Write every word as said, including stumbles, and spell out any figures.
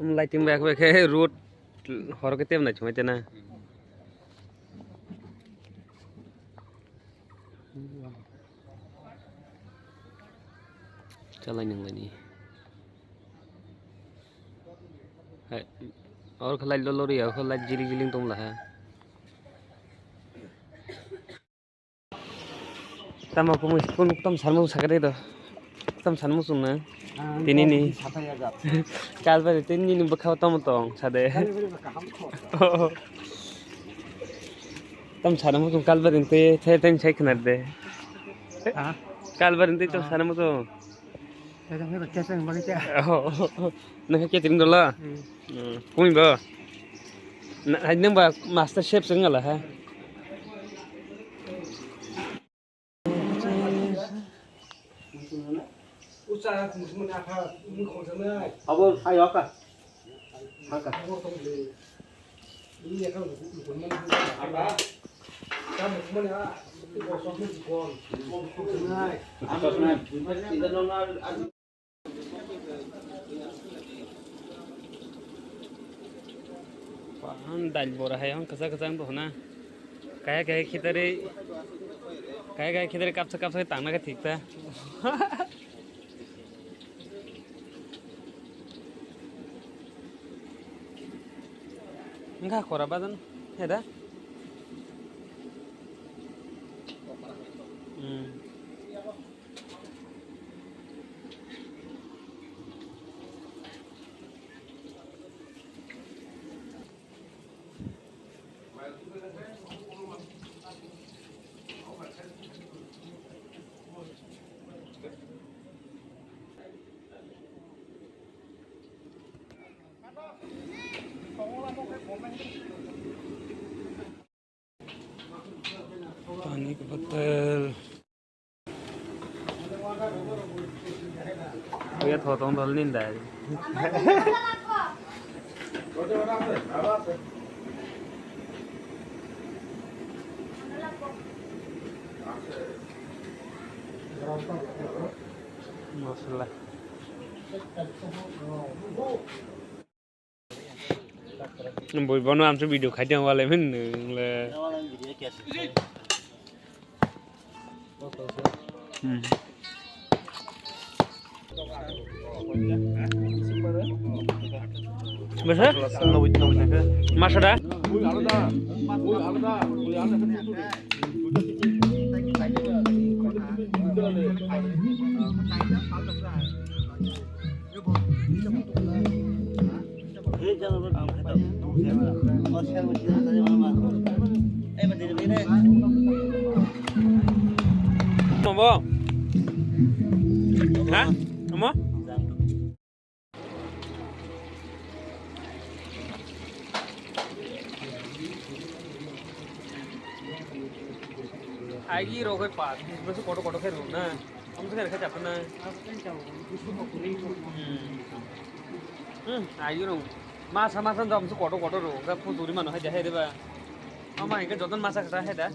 Lighting bai khe road hor khe tebna chumai tena. Chalai nang lani. Hai, or khalai lolo ri, or khalai jiling jiling tong laha. Tamo kung kung tam sanmung sakade do. Tam sanmung sung na. Tini ni. Kalbari tini ni bwkha tamo tong sade. Tam sanmung sung kalbari te te ten sai khna de. Kalbari te tam sanmung sung. Nang khe catering dolo? Kumi bo? Hai nang ba master chef se wngla ha? Abo ayo ka. Dail bora hai hwn kwchak kwchak wng tongkha na. Kaya kaya khitarwi, kaya kaya khitarwi kapsa kapsa tangna khe thik ta. Wngkha kora bajan heda. Hmm. Pani ka bottle. Kaya thotong dol nin dai. Masala. Bui bono amse video khaidi ang wale min nung le. Hmm. Bese? Masa da? Tombo? Ha? Tombo? Aigi rok hai pa, bwswk kotor kotor khe rw na. Amsa khe rw khe chapna. Hmm. Hmm, aigi rok. Masa masa jom su kotor kotor rw. Ga phu duri mano hai ja hai de ba. Ama hingke joton masa kha hai da.